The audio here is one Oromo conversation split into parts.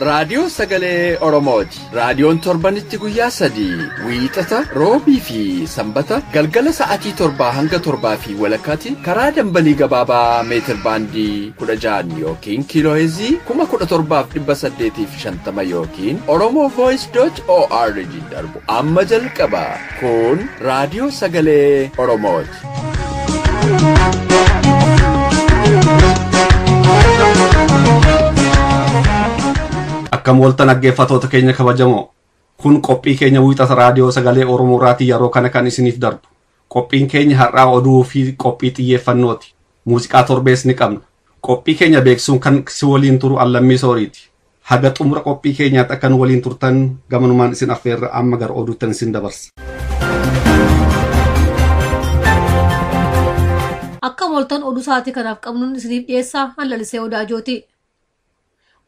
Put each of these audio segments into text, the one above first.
Raadiyoo Sagalee Oromooti. Raadiyoon torbanitti guyyaa 3 wiixata, roobii fi sanbata galgala sa'aatii 7 hanga 7:30 karaa dambalii gabaabaa meetir baandii 16 yookiin kiilooheezii 17,850 yookiin oromovoice.org darbu amma jalqaba. Kun Raadiyoo Sagalee Oromooti. Akkam waltan dhaggeeffattoota keenya kabajamoo, kun qophii keenya wiixata raadiyoo sagalee Oromoo irraatii yeroo kana kan isiniif darbu. Qophiin keenya har'aa oduu fi qophii xiyyeeffannooti. Muuziqaa torbees ni qabna. Qophii keenya beeksisuun kan si waliin turu Allammii Sooriiti. Haga xumura qophii keenyaatti akka nu waliin turtan gamanumaan isin affeerra. Amma gara oduuttan isin dabarsa. Akka waltan oduu sa'aatii kanaaf qabnuun isiniif dhiyeessaa Lalisee Odaajooti.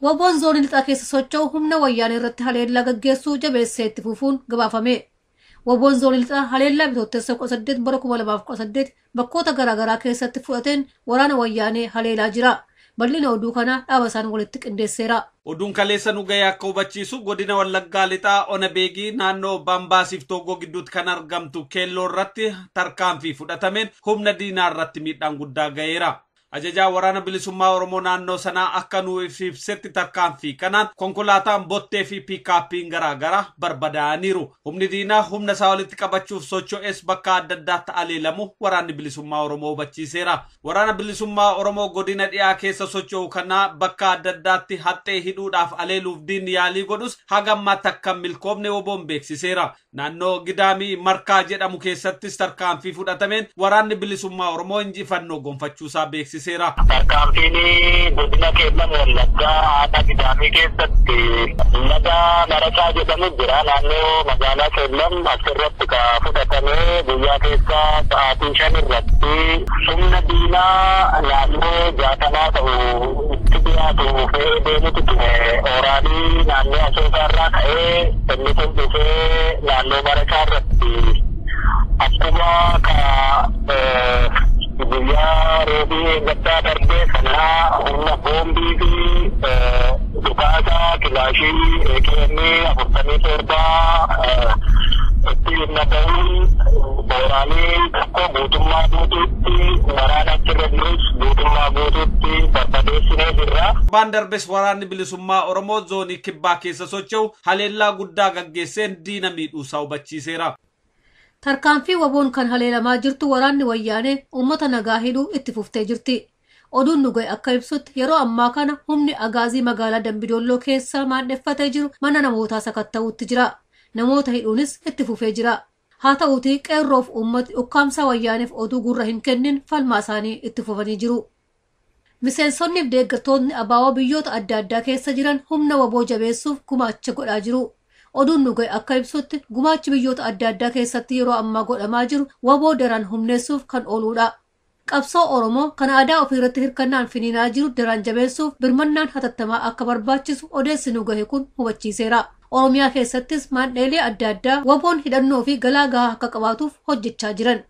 Waboon zoonii lixaa keessa socho'u humna wayyaanee irratti haleellaa gaggeessuu jabeessee itti fufuun gabaafame. Waboon zoonii lixaa haleellaa bitootessa 18 bara 2018 bakkoota garaagaraa keessatti fudhateen waraana wayyaanee haleelaa jira. Bal'ina oduu kanaa dhaaba isaan walitti qindeesseera. Oduun kaleessa nu ga'e akka hubachiisu godina Wallaggaa lixaa Ona Beegii naannoo Bambaasiif Toogoo gidduutti kan argamtu keelloo irratti tarkaanfii fudhatameen humna diinaa irratti miidhaan guddaa ga'eera. Ajajaa waraana bilisummaa Oromoo naannoo sanaa akka nu ibsetti tarkaanfii kanaan konkolaataan bottee fi piikaappiin garaagaraa barbadaa'aniiru. Humni diinaa humna isaa walitti qabachuuf socho'es bakka adda addaatti aleelamu waraanni bilisummaa Oromoo hubachiiseera. Waraana bilisummaa Oromoo godina dhiyaa keessa socho'u kana bakka adda addaatti haxxee hidhuudhaaf aleeluuf diinni yaalii godhus haga ammaatti akka hin milkoofne Woboon beeksiseera. Naannoo Gidaamii Markaa jedhamu keessattis tarkaanfii fudhatameen waraanni bilisummaa Oromoo injifannoo gonfachuusaa beeksiseera. Tarkaanfiin godina Qeellam Wallaggaa aanaa Gidaamii keessatti laga Marasaa jedhamu jira. Naannoo magaalaa Qeellam asirratti ka fudhatamee guyyaa keessa sa'aatii 5 irratti humna diinaa naannoo 60 ta'u itti dhiyaatu fe'ee deemutu ture. Oraalii naannoo Asoosaa irraa ka'ee inni kun dhufee naannoo Marasaa irratti akkuma ka guyyaa roobii gaddaa darbee kanaa humna boombii fi dhukaasa kilaashii AKM 47 itti naqamuun booraalee tokko guutummaa guutuutti waraana achirra jirus guutummaa guutuutti barbadeessinee jirra. Baan darbes waraanni bilisummaa Oromoo zoonii kibbaa keessa socho'u haleellaa guddaa gaggeesseen diina miidhuusaa hubachiiseera. Tarkaanfii waboon kan haleelamaa jirtu waraanni wayyaanee uummata nagaa hidhuu itti fuftee jirti. Oduun nu ga'e akka ibsutti yeroo ammaa kana humni agaazii magaalaa Dambidolloo keessa maandeffatee jiru mana namootaa sakatta'uutti jira. Namoota hidhuunis itti fufee jira. Haa ta'uutii qeerroof uummati ukkaamsaa wayyaaneef oduu gurra hin kennin falmaa isaanii itti fufanii jiru. Miseensonni fi deeggartoonni abaaboo biyyoota adda addaa keessa jiran humna waboo jabeessuuf gumaacha godhaa jiru. Oduun nu ga'e akka ibsutti gumaachi biyyoota adda addaa keessatti yeroo ammaa godhamaa jiru waboo daran humneessuuf kan ooludha. Qabsoo Oromoo kan aadaa ofiirratti hirkannaan finiinaa jiru daran jabeessuuf birmannaan hatattamaa akka barbaachisu odeessi nu gahe kun hubachiiseera. Oromiyaa keessattis maandheelee adda addaa waboon hidhannoo fi galaa gahaa akka qabaatuuf hojjechaa jiran.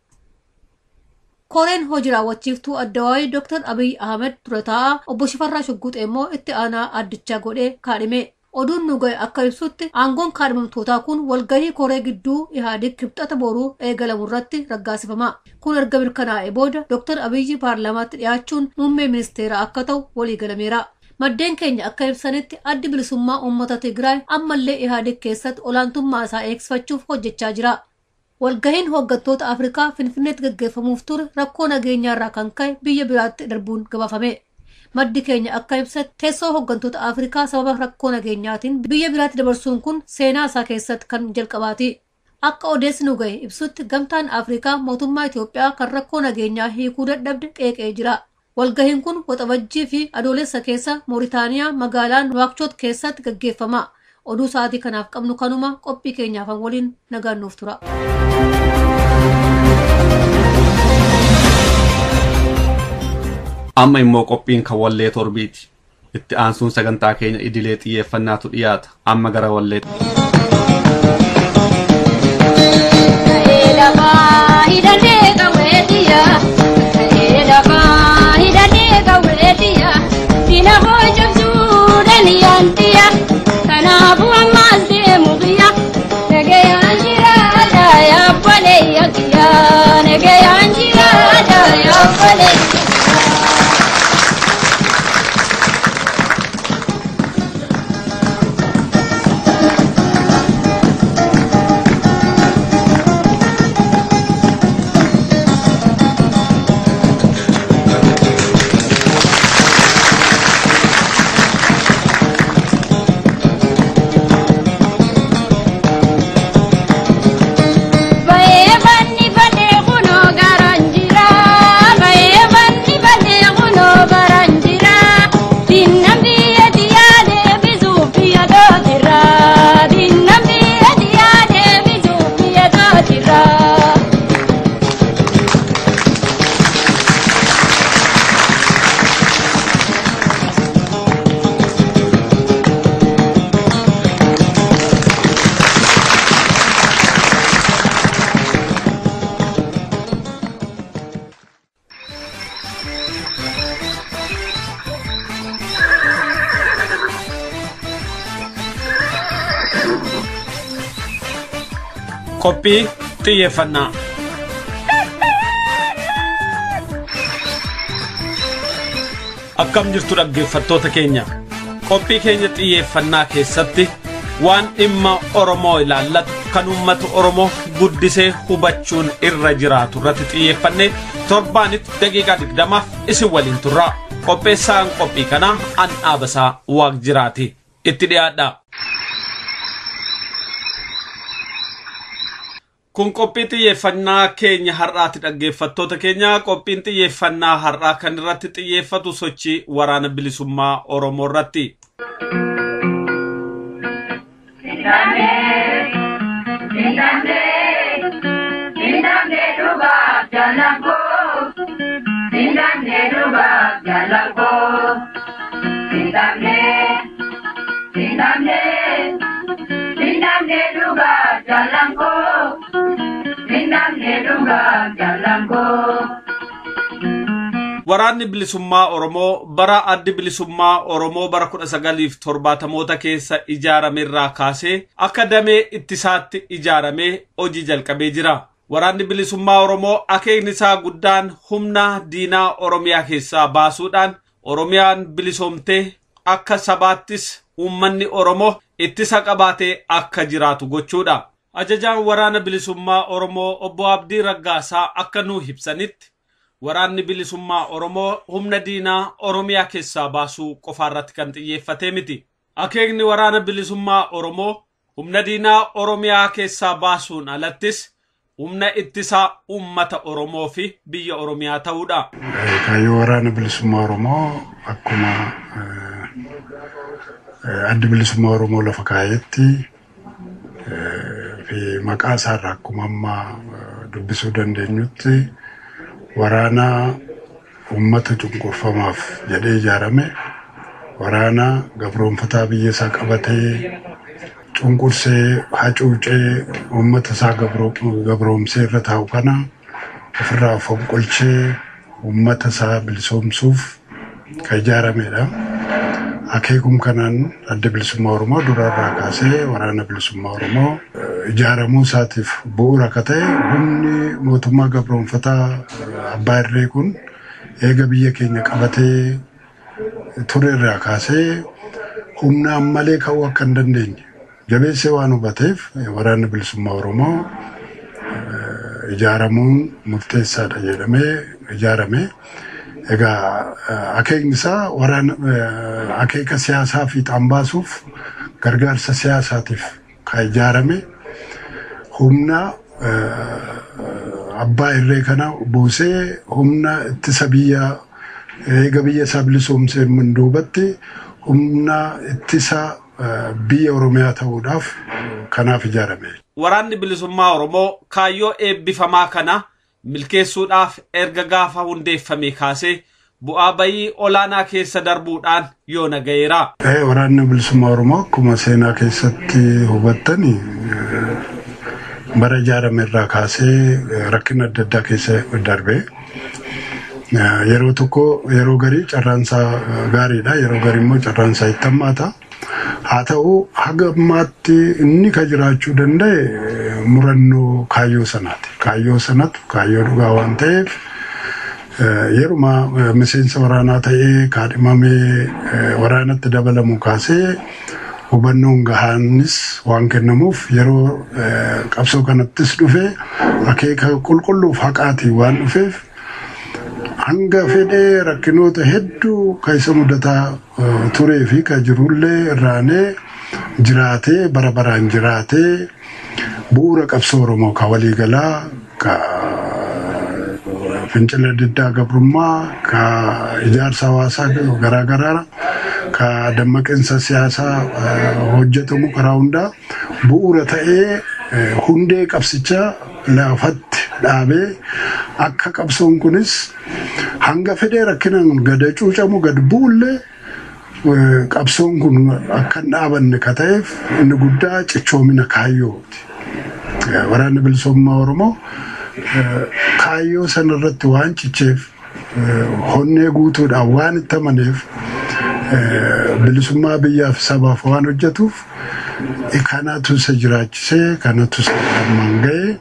Koreen hojii raawwachiiftuu Addawaayii Dr. Abiy Ahmed dura taa'aa obbo Shifarraa Shugguxee immoo itti aanaa addichaa godhee kaadhime. Oduun nu ga'e akka ibsutti aangoon kaadhimamtootaa kun walgahii koree gidduu Ihaadig kibxata boruu eegalamu irratti raggaasifama. Kun erga mirkanaa'ee booda Dr. Abiyyi paarlaamaatti dhiyaachuun muummee ministeeraa akka ta'u waliigalameera. Maddeen keenya akka ibsanitti addi bilisummaa uummata Tigraay ammallee Ihaadig keessatti olaantummaa isaa eegsifachuuf hojjechaa jira. Walgahiin hooggantoota Afrikaa Finfinneetti gaggeeffamuuf ture rakkoo nageenyaarraa kan ka'e biyya biraatti darbuun gabaafame. Maddi keenya akka ibsatti teessoo hooggantoota Afrikaa sababa rakkoo nageenyaatiin biyya biraatti dabarsuun kun seenaa isaa keessatti kan jalqabaati. Akka odeessi nu ga'e ibsutti gamtaan Afrikaa mootummaa Itoophiyaa kan rakkoo nageenyaa hiikuu dadhabde qeeqee jira. Walgahiin kun Waxabajjii fi Adoolessa keessa Mooritaaniyaa magaalaa Nuwaakchoot keessatti gaggeeffama. Oduu sa'aatii kanaaf qabnu kanuma qophii keenyaaf waliin nagaan nuuf tura. Amma immoo qophiin kan wallee torbiiti. Itti aansuun sagantaa keenya idilee xiyyeeffannaatu dhiyaata. Amma gara wallee. Hidhannee qawwee xiyyaa, diina hojjechuu. Niyantiya kanaafu ammaas deemu biyya nagayaan jiraata yaabbalee yakkiya nagayaan jiraata yaabbalee. Qophii xiyyeeffannaa. Akkam jirtu dhaggeeffattoota keenya. Qophii keenya xiyyeeffannaa keessatti waan dhimma Oromoo ilaallatu kan uummata Oromoo guddisee hubachuun irra jiraatu irratti xiyyeeffannee torbaanitti daqiiqaa 20 isin waliin turra. Qopheessaan qophii kanaa an Dhaabasaa Waaqjiraati. Itti dhiyaadha. Kun qophii xiyyeeffannaa keenya har'aati dhaggeeffattoota keenya. Qophiin xiyyeeffannaa har'aa kan irratti xiyyeeffatu sochii waraana bilisummaa Oromoo irratti. Waraanni bilisummaa Oromoo bara addi bilisummaa Oromoo bara 1970moota keessa ijaarame irraa kaasee akka damee ittisaatti ijaaramee hojii jalqabee jira. Waraanni bilisummaa Oromoo akeekni isaa guddaan humna diinaa Oromiyaa keessaa baasuudhaan Oromiyaan bilisoomtee akka sabaattis uummanni Oromoo ittisa qabaatee akka jiraatu gochuudha. Ajajaan waraana bilisummaa Oromoo obbo Abdii Raggaasaa akka nuu ibsanitti waraanni bilisummaa Oromoo humna diinaa Oromiyaa keessaa baasuu qofaarratti kan xiyyeeffatee miti. Akeekni waraana bilisummaa Oromoo humna diinaa Oromiyaa keessaa baasuun alattis humna ittisaa uummata Oromoo fi biyya Oromiyaa ta'uudha. Kaayyoo waraana bilisummaa Oromoo akkuma addi bilisummaa Oromoo lafa kaa'etti fi maqaa isaarraa akkuma amma dubbisuu dandeenyutti waraana uummata cunqurfamaaf jedhee ijaarame, waraana gabroonfataa biyya isaa qabatee cunqursee hacuucee uummata isaa gabroomsee irra taa'u kana ofirraa fonqolchee uummata isaa bilisoomsuuf kan ijaaramedha. Akeekum kanaan adda bilisummaa Oromoo duraarraa kaasee waraana bilisummaa Oromoo ijaaramuu isaatiif bu'uura akka ta'e humni mootummaa gabroonfataa abbaa irree kun eega biyya keenya qabatee ture irraa kaasee humna ammalee ka'uu akka hin dandeenye jabeessee waan hubateef waraanni bilisummaa Oromoo ijaaramuun murteessaadha jedhamee ijaarame. Egaa akeekni isaa waraana akeeka siyaasaa fiixaan baasuuf gargaarsa siyaasaatiif kan ijaarame humna abbaa irree kana buusee humna ittisa biyya eega biyya isaa bilisoomsee duubatti humna ittisa biyya Oromiyaa ta'uudhaaf kanaaf ijaarame. Waraanni bilisummaa Oromoo kaayyoo eebbifamaa kana milkeessuudhaaf erga gaafa hundeeffame kaasee bu'aa bayii olaanaa keessa darbuudhaan yoona ga'eera. Waraanni bilisummaa Oromoo akkuma seenaa keessatti hubattani bara ijaarame irraa kaasee rakkina adda addaa keessa darbe. Yeroo tokko yeroo garii carraansaa gaariidha, yeroo garii immoo carraansaa itti hammaata. Haa ta'u, haga ammaatti inni ka jiraachuu danda'e murannoo kaayyoo sanaati. Kaayyoo sanatu kaayyoo dhugaa waan ta'eef, yeruma miseensa waraanaa ta'ee kaadhimamee waraanatti dabalamu kaasee hubannoon gahaanis waan kennamuuf, yeroo qabsoo kanattis dhufe akeeka qulqulluuf haqaatiin waan dhufeef, hanga fedhee rakkinoota hedduu ka isa mudataa turee fi ka jirullee irraanee jiraatee, bara baraan jiraatee, bu'uura qabsoo Oromoo ka waliigalaa, ka fincila diddaa gabrummaa, ka ijaarsa hawaasaa garaagaraa, ka dammaqinsa siyaasaa hojjetamu karaa hundaa bu'uura ta'ee, hundee qabsichaa lafatti dhaabee, akka qabsoon kunis hanga fedhee rakkinaan gad cuucamu, gad bu'ullee, qabsoon kun akka hin dhaabanne ka ta'eef inni guddaa cichoomina kaayyooti. Waraanni Bilisummaa Oromoo kaayyoo sanarratti waan cicheef, honnee guutuudhaan waan itti amaneef, bilisummaa biyyaaf sabaaf waan hojjetuuf, kanatu isa jiraachisee, kanatu isa ammaan ga'e.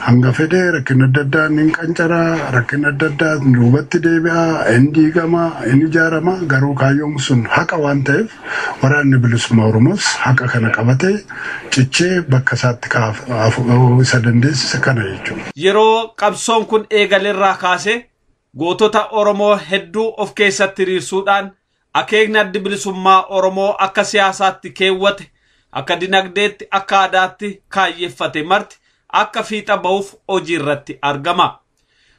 Hanga fedhee rakkina adda addaa ni qancaraa, rakkina adda addaa duubatti deebi'a, hin diigama, hin ijaarama, garuu kaayyoon sun haqa waan ta'eef waraanni Bilisummaa Oromoos haqa kana qabatee cichee bakka isaatti isa dandeessise kana jechuudha. Yeroo qabsoon kun eegalerraa kaasee gootota Oromoo hedduu of keessatti hiriirsuudhaan akeekni Addi Bilisummaa Oromoo akka siyaasaatti keewwate, akka dinagdeetti, akka aadaatti kaayyeeffate marti akka fiixa ba'uuf hojii irratti argama.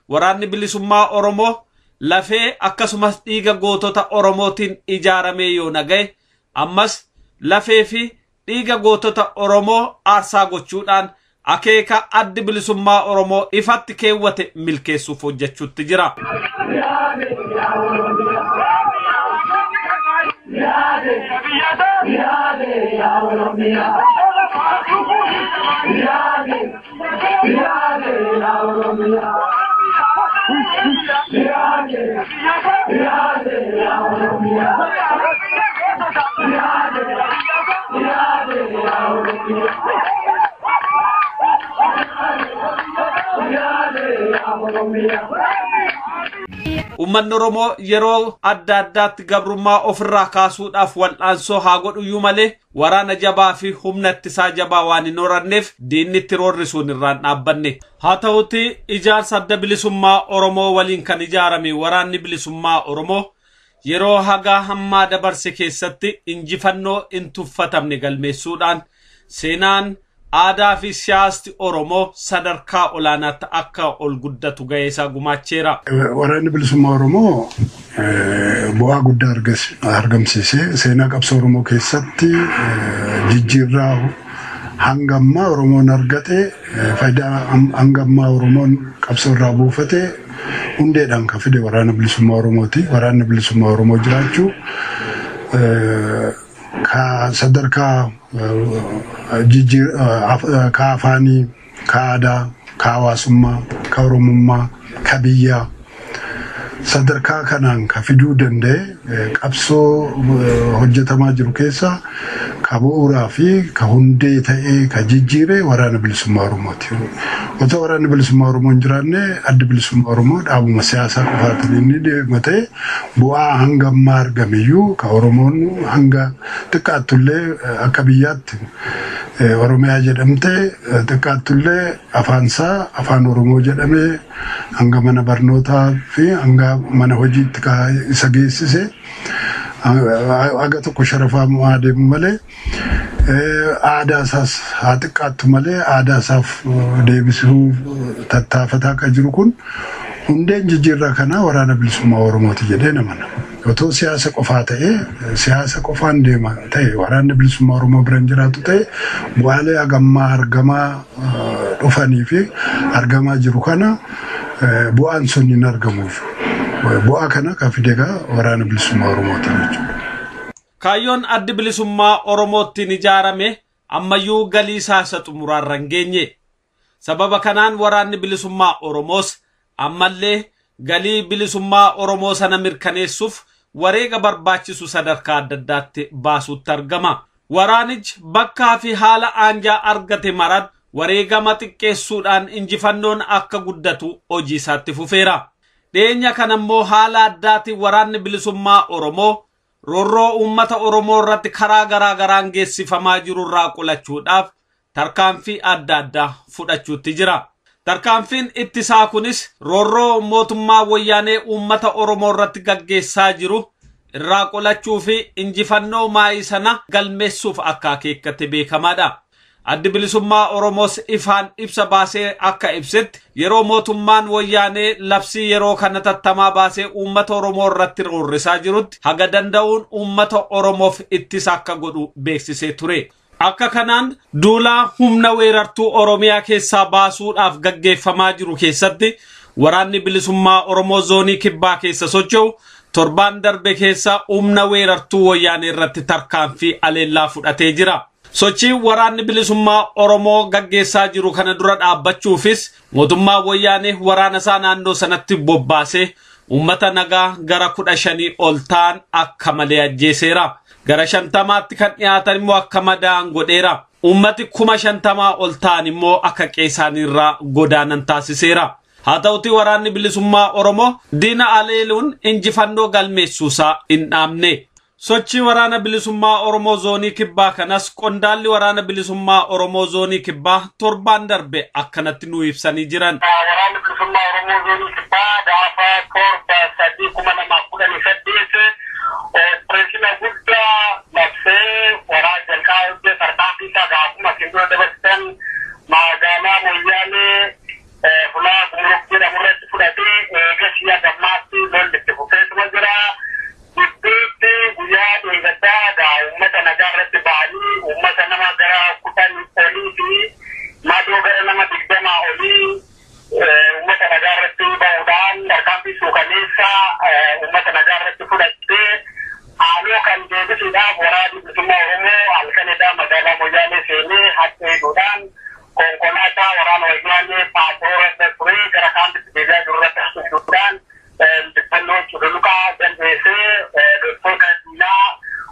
Waraanni Bilisummaa Oromoo lafee akkasumas dhiiga gootota Oromootiin ijaaramee yoo naga'e, ammas lafee fi dhiiga gootota Oromoo aarsaa gochuudhaan akeeka Addi Bilisummaa Oromoo ifatti keewwate milkeessuuf hojjechuutti jira. Uummanni Oromoo yeroo adda addaatti gabrummaa ofirraa kaasuudhaaf wal'aansoo haa godhuyyuu malee, waraana jabaa fi humna ittisaa jabaa waan hin horanneef diinni itti roorrisuun irraan dhaabbanne. Haa ta'uti, ijaarsa Adda Bilisummaa Oromoo waliin kan ijaarame Waraanni Bilisummaa Oromoo yeroo hagaa hammaa dabarse keessatti injifannoo hin tuffatamne galmeessuudhaan seenaan, aadaa fi siyaasni Oromoo sadarkaa olaanaatti akka ol guddatu ga'ee isaa gumaacheera. Waraanni Bilisummaa Oromoo bu'aa guddaa argamsiisee, seenaa qabsoo Oromoo keessatti jijjiirraa hanga ammaa Oromoon argate, faayidaa hanga ammaa Oromoon qabsoo irraa buufate hundeedhaan kan fide Waraana Bilisummaa Oromooti. Waraanni Bilisummaa Oromoo jiraachuu ka sadarkaa ka afaanii, ka aadaa, ka hawaasummaa, ka Oromummaa, ka biyyaa sadarkaa kanaan ka fiduu danda'e, qabsoo hojjetamaa jiru keessa ka bu'uuraa fi ka hundee ta'ee ka jijjiire Waraana Bilisummaa Oromooti. Otoo Waraanni Bilisummaa Oromoo hin jiraanne, Addi Bilisummaa Oromoo dhaabuma siyaasaa qofaatiin inni deema ta'e, bu'aa hanga ammaa argameyyuu, ka Oromoon hanga xiqqaattullee akka biyyaatti Oromiyaa jedhamte, xiqqaattullee afaansaa Afaan Oromoo jedhamee hanga mana barnootaa fi hanga mana hojiitti isa geessise, haga tokko sharafaa adeemu malee, aadaa isaas haa xiqqaattu malee aadaa isaaf deebisuu tattaafataa akka jiru kun hundeen jijjiirraa kanaa Waraana Bilisummaa Oromooti jedhee namana. Otoo siyaasa qofaa ta'ee, siyaasa qofaan deema ta'e, Waraanni Bilisummaa Oromoo bira hin jiraatu ta'e, bu'aalee hagammaa argamaa dhufanii fi argamaa jiru kana bu'aan sun hin argamuuf. Bu'aa kana kan fide egaa Waraana Bilisummaa Oromooti jechuudha. Kaayyoon Addi Bilisummaa Oromoottiin ijaarame ammayyuu galii isaa isa xumuraarra hin geenye. Sababa kanaan Waraanni Bilisummaa Oromoos ammallee Galii bilisummaa Oromoo sana mirkaneessuuf wareega barbaachisu sadarkaa adda addaatti baasuutti argama. Waraanichi bakkaa fi haala aanjaa argate maratti wareegama xiqqeessuudhaan injifannoon akka guddatu hojii isaatti fufeera. Dhiyeenya kana immoo haala addaatiin waraanni bilisummaa Oromoo roorroo uummata Oromoo irratti karaa garaa garaan geessifamaa jiru irraa qolachuudhaaf tarkaanfii adda addaa fudhachuutti jira. Tarkaanfiin ittisaa kunis roorroo mootummaa wayyaanee uummata Oromoo irratti gaggeessaa jiru irraa qolachuu fi injifannoo maayii sana galmeessuuf akka akeekkate beekamaadha. Addi bilisummaa Oromoos ifaan ibsa baasee akka ibsetti yeroo mootummaan wayyaanee labsii yeroo kana tattamaa baasee uummata Oromoo irratti roorrisaa jirutti haga danda'uun uummata Oromoof ittisa akka godhu beeksisee ture. Akka kanaan duulaa humna weerartuu Oromiyaa keessaa baasuudhaaf gaggeeffamaa jiru keessatti waraanni bilisummaa Oromoo zoonii kibbaa keessa socho'u torbaan darbe keessa humna weerartuu wayyaanee irratti tarkaanfii aleellaa fudhatee jira. Sochii waraanni bilisummaa Oromoo gaggeessaa jiru kana dura dhaabbachuufis mootummaa wayyaanee waraana isaa naannoo sanatti bobbaasee uummata nagaa gara 15 ol ta'an akka malee ajjeeseera. Gara 50tti kan dhiyaatan immoo akka madaa'an godheera. Uummati 50,000 ol ta'an immoo akka qeessaanirraa godaanan taasiseera. Haa ta'uti waraanni bilisummaa Oromoo diina aleeluun injifannoo galmeessuusaa hin dhaabne. Sochii waraana bilisummaa Oromoo zoonii kibbaa kanas qondaalli waraana bilisummaa Oromoo zoonii kibbaa torbaan darbe akkanatti nu ibsanii jiran. Waraanni bilisummaa Oromoo zoonii kibbaa gaafa 7/3/2018 opereeshina guddaa labsee waraana jalqabaa hojii tarkaanfii isaa gaafuma kindoo dabarsan magaalaa Moyyaalee fulaa Gumruk jedhamu irratti fudhatee eegasii hagammaatti lolli itti fufeetuma jira. Gidduutti guyyaa dheegaddaa uummata nagaa irratti ba'anii uummata nama gara 10 olii fi madoo gara nama 20 olii uummata nagaa irratti ba'uudhaan tarkaanfii suukaneessaa uummata nagaa irratti fudhattee haaloo kan deebisuudhaaf waraanni bilisummaa Oromoo halkanidhaa magaalaa Moyyaalee seenee haxxeeduudhaan konkolaataa waraana Wayyaanee paatroora irra ture gara kaampitti deebi'aa jiru irratti haxxeeduudhaan injifannoo cululuqaa galmeessee loltoota diinaa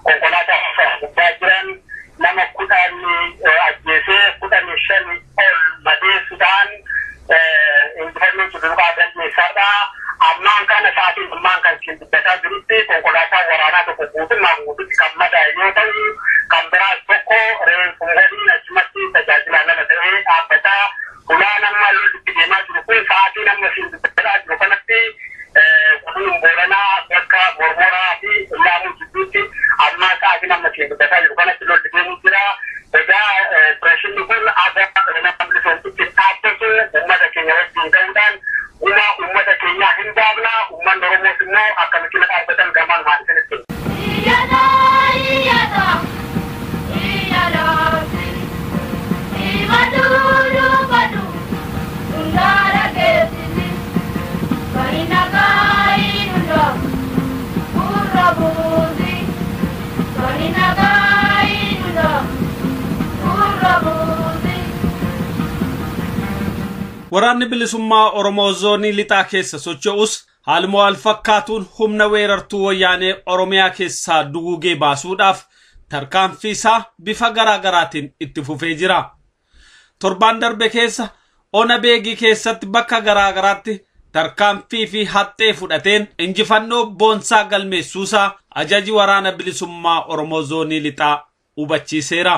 konkolaataa gubbaa jiran nama 10 ajjeesee 15 ol madeessuudhaan injifannoo cululuqaa galmeessaadha. Ammaan kana sa'aatiin ammaan kan ittiin dubbataa jirutti konkolaataa waraanaa tokko guutummaa guututti kan madaa'e yoo ta'u kan biraas tokko reefuma waliin achumatti tajaajilaa nama ta'ee dhaabbataa Fulaan amma lolli itti deemaa jiru kun sa'aatiin amma ittiin dubbataa jiru kanatti godina Booranaa bakka Mormoraa fi Laamuu jidduutti amma sa'aatiin amma ittiin dubbataa jiru kanatti lolli deemuu jira. Egaa opereeshinni kun akka nama bilisoomsutti dhaabbatu uummata keenya wajjin ta'uudhaan gumaa uummata keenyaa hin baafna. Uummanni Oromoos immoo akkamitti na dhaabbatan gamaan maal isinitti. Waraanni bilisummaa Oromoo zoonii lixaa keessa socho'us haaluma wal fakkaatuun humna weerartuu wayyaanee Oromiyaa keessaa duguugee baasuudhaaf tarkaanfii isaa bifa garaa garaatiin itti fufee jira. Torbaan darbe keessa ona beegii keessatti bakka garaa garaatti tarkaanfii fi haxxee fudhateen injifannoo boonsaa galmeessuusaa ajaji waraana bilisummaa Oromoo zoonii lixaa hubachiiseera.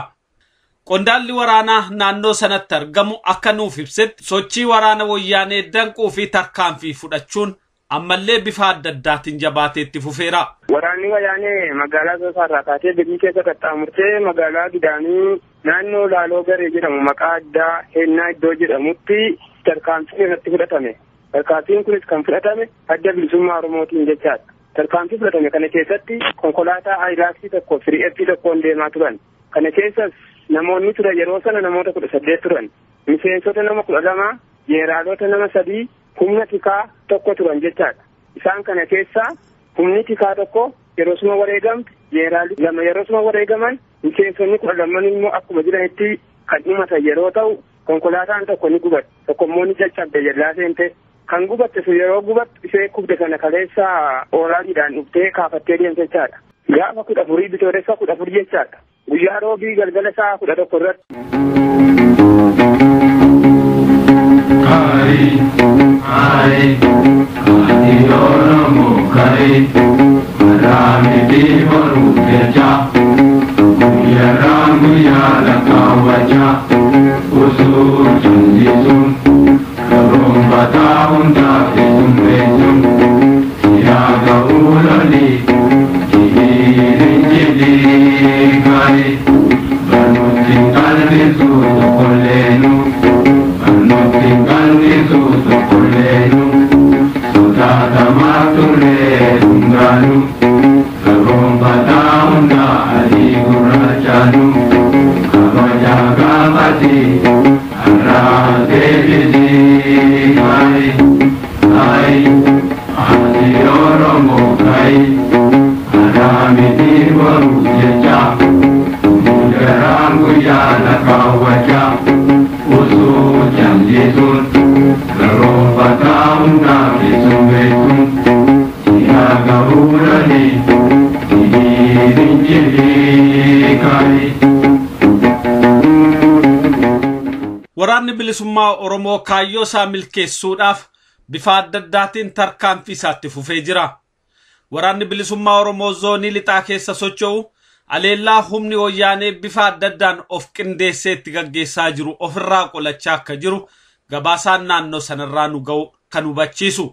Qondaalli waraanaa naannoo sanatti argamu akka nuuf ibsetti sochii waraana wayyaanee danquu fi tarkaanfii fudhachuun ammallee bifa adda addaatiin jabaatee itti fufeera. Waraanni wayyaanee magaalaa Asoosaa irraa kaatee Begii keessa qaxxaamurtee magaalaa Gidaamii naannoo Laaloo Garee jedhamu maqaa addaa Hennaa iddoo jedhamutti tarkaanfiin irratti fudhatame. Tarkaanfiin kunis kan fudhatame adda bilisummaa Oromootiin jechaadha. Tarkaanfii fudhatame kana keessatti konkolaataa Aayilaaksii tokko firi'eettii tokkoon deemaa turan. Kana keessas namoonni turan yeroo sana namoota 18 turan. Miseensota nama 12, jeneraalota nama 3, humna tikaa tokko turan jechaadha. Isaan kana keessaa humni tikaa tokko yeroosuma wareegamte, jeneraalli 2 yeroosuma wareegaman, miseensonni 12 immoo akkuma jiranitti kan dhumatan yeroo ta'u konkolaataan tokko ni gubate, tokko immoo ni caccabde jallaa seente. Kan gubatte sun yeroo gubattu ishee kufte sana kaleessa ooraaliidhaan dhuftee kaafattee deemte jechaadha. Gaafa 14 bitootessa 14 jechaadha. Guyyaa roobii galgala sa'a 11 irratti. Kari, kari, kari Oromo kari, marami di boru beja, guyarang guyara kawaja, usul janjisun, karombata unda esum esum, siaga ulali, jihirin jili kari, banutin kalbi susu kolenu. Waraanni bilisummaa Oromoo kaayyoo isaa milkeessuudhaaf bifa adda addaatiin tarkaanfii isaatti fufee jira. Waraanni bilisummaa Oromoo zoonii lixaa keessa socho'u aleellaa humni wayyaanee bifa adda addaan of qindeessee itti gaggeessaa jiru ofirraa qolachaa akka jiru gabaasaan naannoo sanarraa nu ga'u kan hubachiisu.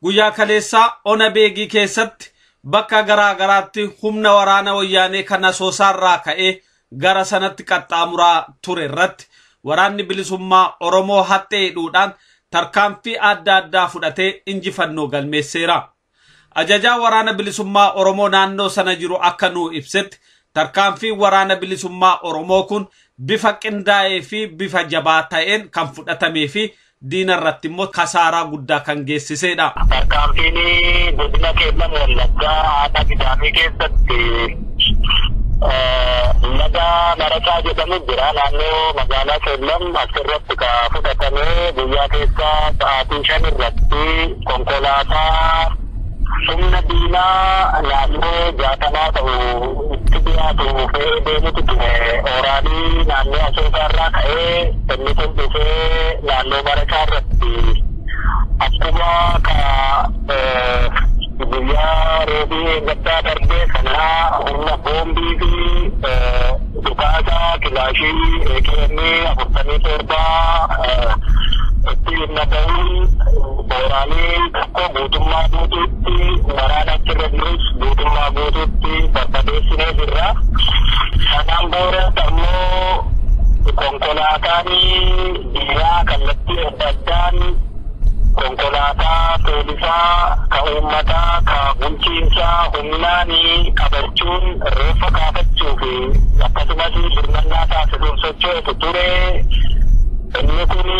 Guyyaa kaleessaa ona beegii keessatti bakka garaa garaatti humna waraana wayyaanee kan asoosaarraa ka'ee gara sanatti qaxxaamuraa ture irratti waraanni bilisummaa Oromoo haxxee hidhuudhaan tarkaanfii adda addaa fudhatee injifannoo galmeesseera. Ajajaa waraana bilisummaa Oromoo naannoo sana jiru akka nuu ibsetti tarkaanfii waraana bilisummaa Oromoo kun bifa qindaa'ee fi bifa jabaa ta'een kan fudhatamee fi diina irratti immoo kasaaraa guddaa kan geessisedha. Tarkaanfiin godina Qeellam Wallaggaa aanaa Gidaamii keessatti laga Marasaa jedhamu jira naannoo magaalaa Qeellam asirratti ka fudhatamee guyyaa keessa sa'aatii 5 irratti konkolaataa humna diinaa naannoo 60 ta'u itti dhiyaatu fe'ee deemutu ture. Oraalii naannoo Asoosaa irraa ka'ee inni kun dhufee naannoo Marasaa irratti akkuma ka guyyaa roobii gaddaa darbee sanaa humna boombii fi dhukaasa kilaashii AKM 47 itti naqamuun oraalii tokko guutummaa guutuutti waraana achirra jirus guutummaa guutuutti barbadeessinee jirra. Sanaan booda ammoo konkolaataan diinaa kallattii adda addaan konkolaataa poolisaa ka uummataa ka bulchiinsaa humnaan qabachuun reeffa kaafachuu fi akkasumas birmannaa taasisuun socho'etu ture. Inni kun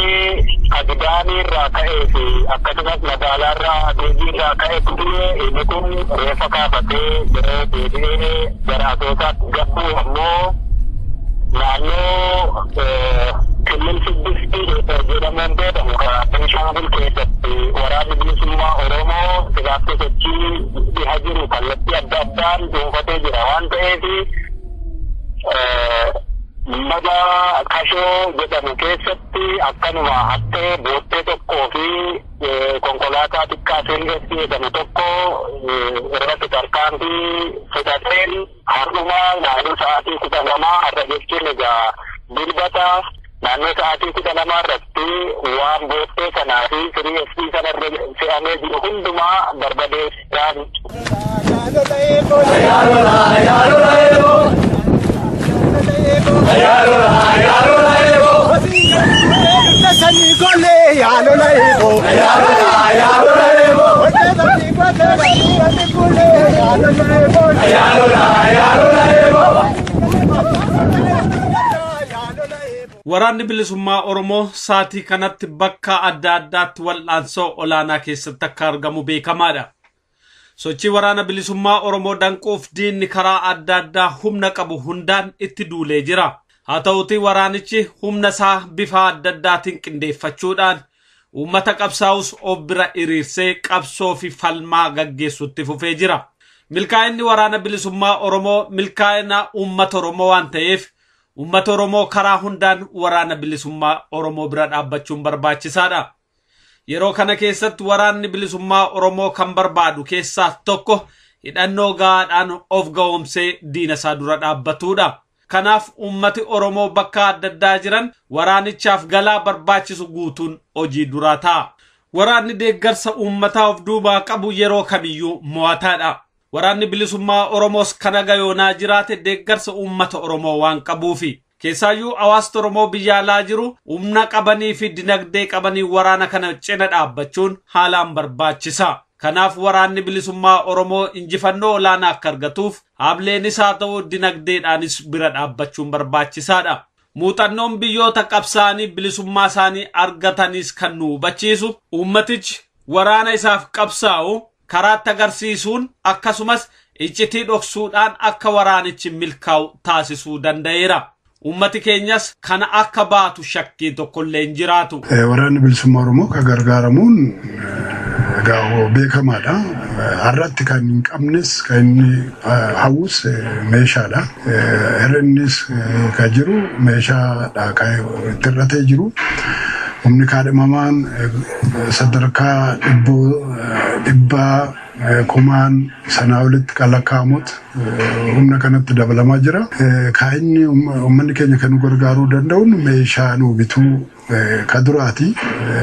Gidaamii irraa ka'ee fi akkasumas magaalaa irraa Beegii irraa ka'e ture. Inni kun reeffa kaafatee yeroo deebi'ee gara Asoosaatti gabbuu ammoo naannoo Kilil Siddistii jedhamuun beekamu karaa Benishaangul keessatti waraanni bilisummaa Oromoo silaaftuu sochii dhiha jiru kallattii adda addaan dhuunfatee jira waan ta'eef laga Kashoo jedhamu keessatti akkanuma hattee boottee tokkoo fi konkolaataa xiqqaa Sirreessi jedhamu tokko irratti tarkaanfii fudhateen har'uma naannoo sa'aatii 12 har'a jechuun egaa dilbata naannoo sa'aatii 12 irratti waan boottee sanaa fi Sirreessi sanarra fe'amee jiru hundumaa barbadeessaa. Waraanni bilisummaa Oromoo sa'aatii kanatti bakka adda addaatti wal'aansoo olaanaa keessatti akka argamu beekamaadha. Sochii waraana bilisummaa Oromoo danquuf diinni karaa adda addaa humna qabu hundaan itti duulee jira. Haa ta'uutii waraanichi humna isaa bifa adda addaatiin qindeeffachuudhaan Uummata qabsaa'us of bira hiriirsee qabsoo fi falmaa gaggeessutti fufee jira. Milkaa'inni waraana bilisummaa Oromoo milkaa'ina uummata Oromoo waan ta'eef uummata Oromoo karaa hundaan waraana bilisummaa Oromoo bira dhaabbachuun barbaachisaadha. Yeroo kana keessatti waraanni bilisummaa Oromoo kan barbaadu keessaa tokko hidhannoo gahaadhaan of ga'oomsee diina isaa dura dhaabbatudha. Kanaaf uummati Oromoo bakka adda addaa jiran waraanichaaf galaa barbaachisu guutuun hojii duraa ta'a. Waraanni deeggarsa uummataa of duubaa qabu yeroo kamiyyuu mo'ataadha. Waraanni bilisummaa Oromoos kan gayoonaa jiraate deeggarsa uummata Oromoo waan qabuufi. Keessaayyuu hawaasni Oromoo biyya alaa jiru humna qabanii fi dinagdee qabanii waraana kana cina dhaabbachuun haalaan barbaachisa. Kanaaf waraanni bilisummaa Oromoo injifannoo olaanaa akka argatuuf hableenis haa ta'u dinagdeedhaanis bira dhaabbachuun barbaachisaadha. Muuxannoon biyyoota qabsaa'anii bilisummaa isaanii argatanis kan nu hubachiisu uummatichi waraana isaaf qabsaa'u karaatti agarsiisuun akkasumas iccitii dhoksuudhaan akka waraanichi milkaa'u taasisuu danda'eera. Uummati keenyas kana akka baatu shakkii tokkollee hin jiraatu. Waraanni bilisummaa Oromoo kan gargaaramuun egaa beekamaadha. Har'atti kan hin qabnes kan inni hawwus meeshaadha. Hir'innis kan jiru meeshaadha kan itti hir'atee jiru. Humni kaadhimamaan sadarkaa dhibbaa kumaan sanaa olitti kan lakkaa'amutu humna kanatti dabalamaa jira. Kan inni uummanni keenya kan nu gargaaruu danda'uun meeshaa nu bituu ka duraati.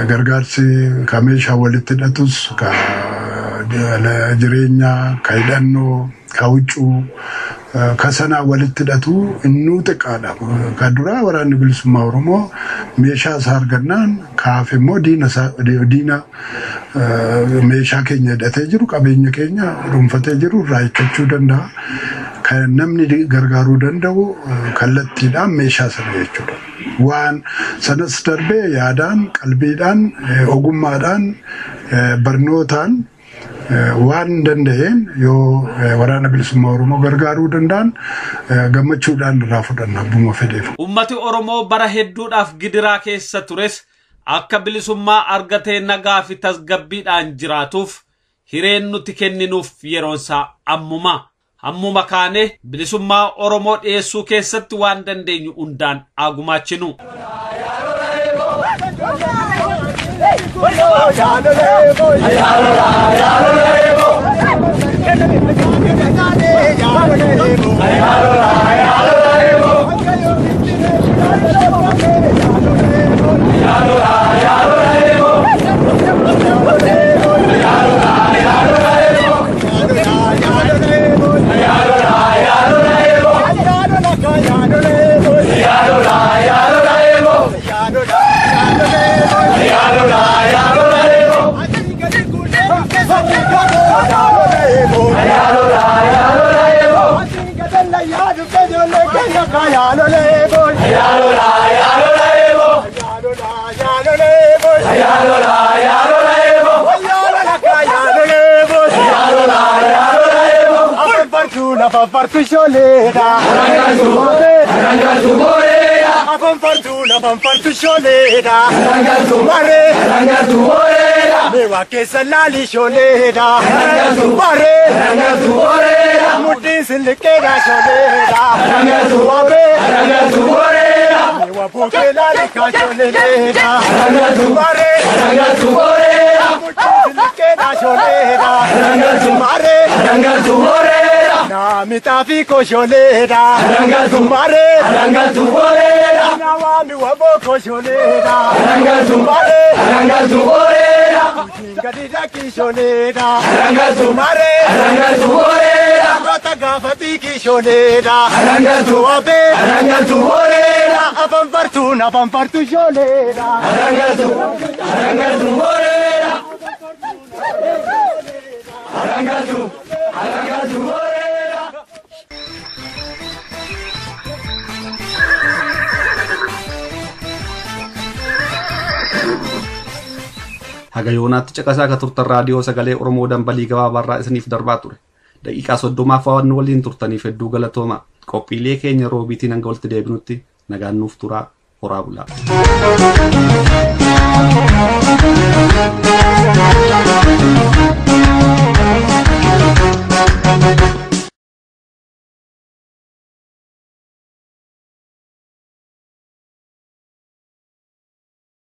Gargaarsi ka meeshaa walitti hidhatus ka jireenyaa, ka hidhannoo, ka huccuu ka sanaa walitti hidhatu innuu xiqqaadha. Ka duraa waraanni bilisummaa Oromoo meeshaa isaa argannaan kaaf immoo diina meeshaa keenya hidhatee jiru qabeenya keenya dhuunfatee jiru irraa hiikkachuu danda'a. Kan namni gargaaruu danda'u kallattiidhaan meeshaa sana jechuudha. Waan sanas darbee yaadaan, qalbiidhaan, ogummaadhaan, barnootaan waan danda'een yoo waraana bilisummaa Oromoo gargaaruu danda'an gammachuudhaan irraa fudhanna abbuma fedheef. Uummati Oromoo bara hedduudhaaf gidiraa keessa tures akka bilisummaa argatee nagaa fi tasgabbiidhaan jiraatuuf hireen nuti kenninuuf yeroonsaa ammuma. Ammuma kaanee bilisummaa Oromoo dhiyeessuu keessatti waan dandeenyu hundaan haa gumaachinu. Haga yoonaatti caqasaa akka turtan raadiyoo sagalee Oromoo dambalii gabaabaarraa isiniif darbaa ture. Daqiiqaa 30 waan waliin turtaniif hedduu galatooma. Qophiilee keenya roobiitiin hanga walitti deebinutti nagaan nuuf turaa. Horaa bulaa. Thank you.